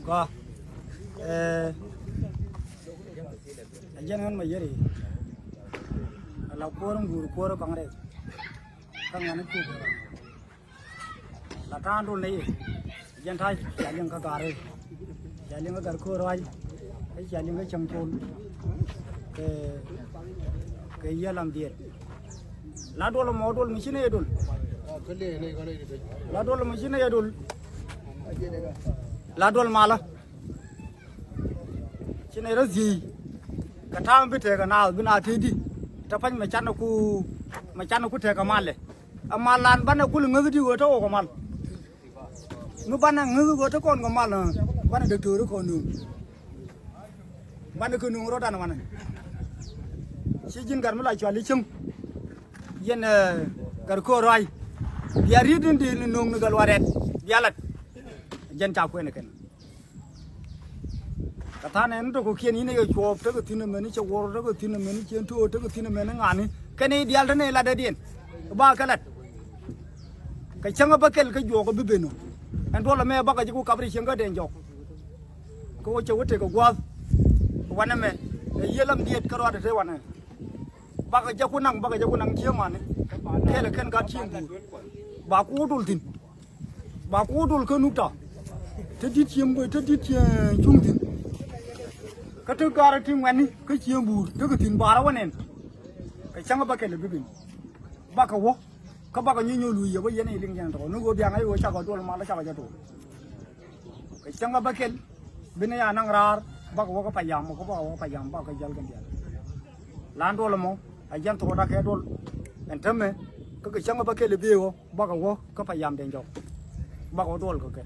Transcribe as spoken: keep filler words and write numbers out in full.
Gɔaa. Ɛ jɛn ɣän ma yɛri. Ala kuɔr ŋuur kuɔr baŋ rɛy. Kä ŋuan i̱ kuk. La ta̱a̱ dol nɛ yɛ. Jɛn ta̱a̱ cia liŋ kä gaari. Cia liŋ kä gar ko̱o̱r ruac. Kä cia liŋ kä cäŋ col. Kɛ kɛ yiëë lam diɛɛt. La duɔl mɔ duɔl mi ci nɛ yɛ dol. La duɔl mi ci nɛ yɛ dol. La duɔl malä. Ci nɛ rɔ dhiey. Kɛ ta̱a̱ mi bi tekɛ naath bi naath tëëdi. Te pa̱ny mɛ canɛ ku mɛ canɛ ku tekɛ malɛ. Ɛ mal lan banɛ kul ŋäth di ɣöö te ɣɔw kɛ mal. Mi banɛ ŋäth ɣöö te kɔn kɛ mal, banɛ däktöri kɔn nööŋ. Banɛ kɛ nööŋ rɔ̱dan wanɛ. Ci ji̱n gat mi la cual i̱ cäŋ. Yɛn gat köör ruac. Bia riet in dee ni nööŋ ni gat luarɛt bia lat. Jɛn ca kuɛn kɛn. Kɛ tha̱a̱n ɛn tɔk kɔ̱kiɛn yïn ɛ yɛ cuɔɔp tekɛ thi̱n ɛmɛni cɛ wuɔr tekɛ thi̱n ɛmɛni cɛ to̱o̱t tekɛ thi̱n ɛmɛni ŋa̱ni kɛn i̱ diaal te nɛy lat dädiɛn. Ba kɛ lat. Kɛ cäŋ ɛ bä kɛl kä juɔk ɛ bi ben ɔ. Ɛn duɔl ɛmɛ bakɛ ji̱ ku kap ri cieŋ kä dɛn jɔk. Kä wä cɛ wä tekɛ gua̱a̱th. Wanɛ mɛ ɛ yiëë lam diet kä ruaat ɛ te wanɛ. Bakɛ jɛ ku naŋ bakɛ jɛ ku naŋ cieŋ wanɛ. Kɛl ɛ kɛn gat cieŋ buur. Ba ku wä dul thi̱n. Ba ku dol kä nukta. Te di̱t cieŋ böc te di̱t cieŋ cuŋ thi̱n. Kä te gaarä ti ŋuɛ̈tni kä cieŋ buur tekɛ thi̱n baarä wä nɛn. Kɛ cäŋ bä kɛl bi bin. Bakɛ wä kä bakɛ nyuc nyuc luc yɛ bä yɛn i̱ liŋ jɛn tɔk ni ɣöö biaŋ a i̱ ɣöö cakɔ duɔl mal cakɔ jɛ tool. Kɛ cäŋ bä kɛl bi ni ya naŋ raar bakɛ wä kä payam kä bakɛ wä kä payam bakɛ jäl kɛn diaal. Lan duɔl ɛmɔ a jiɛn thok dakɛ duɔl. Ɛn tämɛ kä kɛ cäŋ bä kɛl i̱ biey wä bakɛ wä kä payam den jɔk. Bakɛ wä duɔl kɛ kɛ